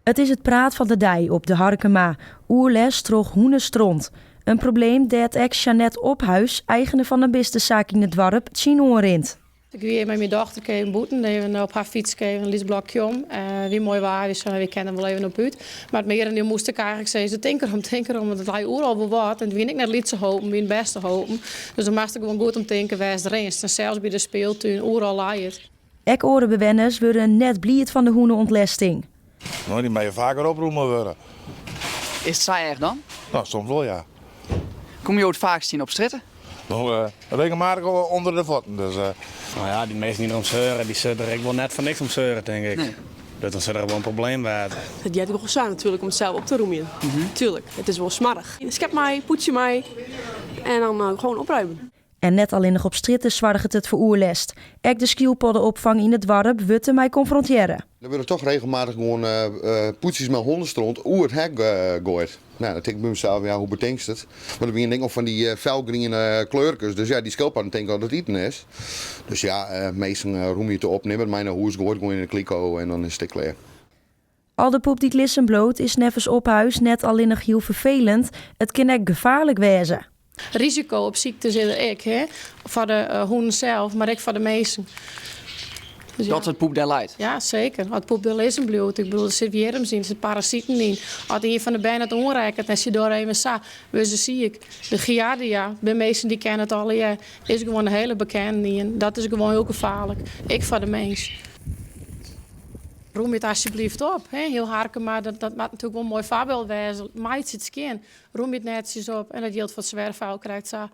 It is it praat fan de dei op De Harkema, oerlêst troch hûnestront. In probleem dêr't ek Jeannette Ophuis, eigener fan in bistesaak yn it doarp, tsjinoan rint. Ik wie mei myn dochterke even bûten, even op har fytske, even in lyts blokje om. It wie moai waar, dus wy kinne der wol even op út. Mar it mearendeel moast ik eigentlik sizze, tink derom, tink derom, want it lei oeral wol wat. En it wiene ek net lytse hopen, it wiene bêste hopen. Dus dan moatst der gewoan goed om tinke wêr'tst rinst. En sels by de speeltún, oeral lei it. Ek oare bewenners wurde net bliid fan de hûne-ûntlêsting. No, dy meie faker opromme wurde. Is it sa erch dan? No, soms wol, ja. Komme jo it faakst tsjin op strjitte? No, regelmatig ûnder de fuotten, dus. No ja, dy minsken dy't derom seure, dy sille der ek wol net foar niks om seure, tink ik. Nee. Dus dan sil der wol in probleem wêze. It heart wol sa natuerlik om it sels op te rûmjen. Tuurlijk, it is wol smoarch. Skep mei, pûdsje mei en dan gewoan opruimen. En net allinnich op strjitte soarget it foar oerlêst. Ek de skylpodde-opfang yn it doarp wurdt dermei konfrontearre. Der wurde toch regelmatig gewoan pûdsjes mei hondestront oer it hek goaid. Nou, dan tink ik by mysels, ja, hoe betinkst it? Want der wiene ek noch fan dy felgriene kleurkes, dus ja, dy skylpodden tinke dat it iten is. Dus ja, minsken rûmje it op, nim it mei nei hûs, goai it gewoan yn de kliko en dan is it ek klear. Al de poep dy't lizzen bliuwt is neffens Ophuis net allinnich hiel ferfelend, it kin ek gefaarlik wêze. Risiko op syktes is der ek, hè? Foar de hûnen sels, mar ek foar de minsken. Dus ja. Dat it poep dêr leit? Ja, seker. As poep dêr lizzen bliuwt, ik bedoel, der sit wjirms yn, der sit parasiten yn. As ien fan de bern it oanrekket en sy dogge even sa, wurde se siik. De giardia, by minsken dy kenne it allegear, is gewoan in hiele bekende ien. Dat is gewoan hiel gefaarlik, ek foar de mins. Rûmje it asjebleaft op. Hiel Harkema, dat moat natuerlik wol in moai foarbyld wêze. Meitsje it skjin, rûmje it netsjes op en dat jildt foar it swerffeil krekt sa.